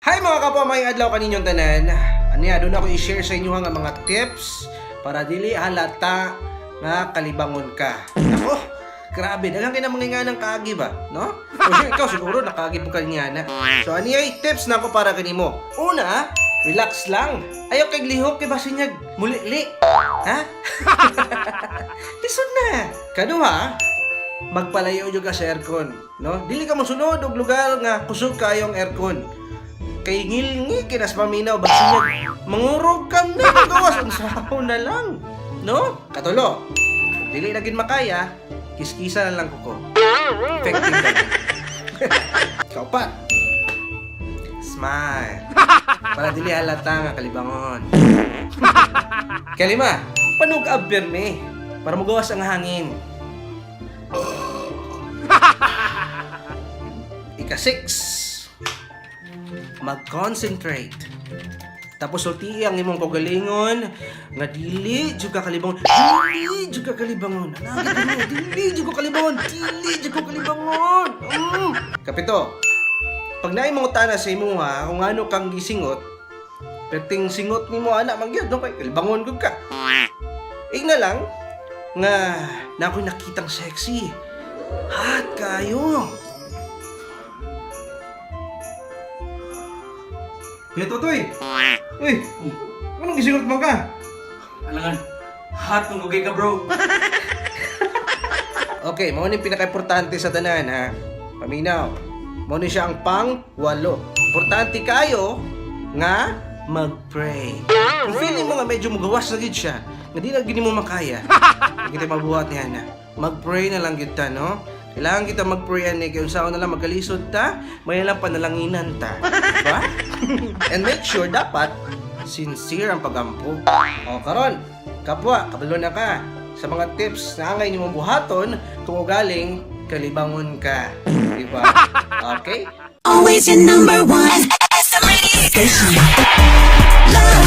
Hi, mga kapwa, maayong adlaw kaninyong tanan. Ano ya, doon ako i-share sa inyo nga mga tips para dili halata nga kalibangon ka. Ako, grabe, daghang kay mga nga ng kaagi ba, no? O sure, ikaw siguro nakaagi po ka niya na. So ano yung tips na ako para kanimo? Una, relax lang. Ayaw kay lihok kay basin niya mulili. Ha? Lisod na. Kaduha, magpalayo jud ka sa aircon, no? Dili ka mosunod og lugar nga kusog kayong aircon. Kay ngilngi kinas paminaw basin niya mangurog ka na magawas unsaon na lang, no? Katulo, kung dili na gid makaya, kiskisa na lang kuko. Effective na. Kaupat, smile. Para dili halata nga kalibangon. Kalima, panug-ab pirmi para mugawas ang hangin. Ika-6, mag-concentrate. Tapos sulti ang imong kaugalingon nga dili jud ka kalibangon. Dili jud ka kalibangon. Ano dili jud ka kalibangon. Dili jud ka kalibangon. Kapito. Pag naay mangutana sa imuha kung ano kang gisingot, perting singot nimo ana man gyud, no, kay kalibangon gud ka. Ingna lang nga na ako'y nakitang sexy. Hot kayo. Kuya Totoy! Uy! Anong gisingot mo ka? Alangan, hot kung gugay ka, bro. Okay, mao ni pinaka-importante sa tanan, ha. Paminaw. Mao ni siya ang pang-walo. Importante kayo nga mag-pray. Kung feeling mo nga medyo mugawas na gid siya, nga di na gid mo makaya, di kita mabuhat niya na. Mag-pray na lang gid ta, no? Kailangan kita mag-pray ani kay unsaon na lang magkalisod ta, may lang panalanginan ta. Diba? And make sure dapat sincere ang pagampo. O karon, kapwa, kabalo na ka sa mga tips na angay nimo buhaton kung ugaling kalibangon ka. Diba? Okay? Always your number one. SM Radio Station. Love.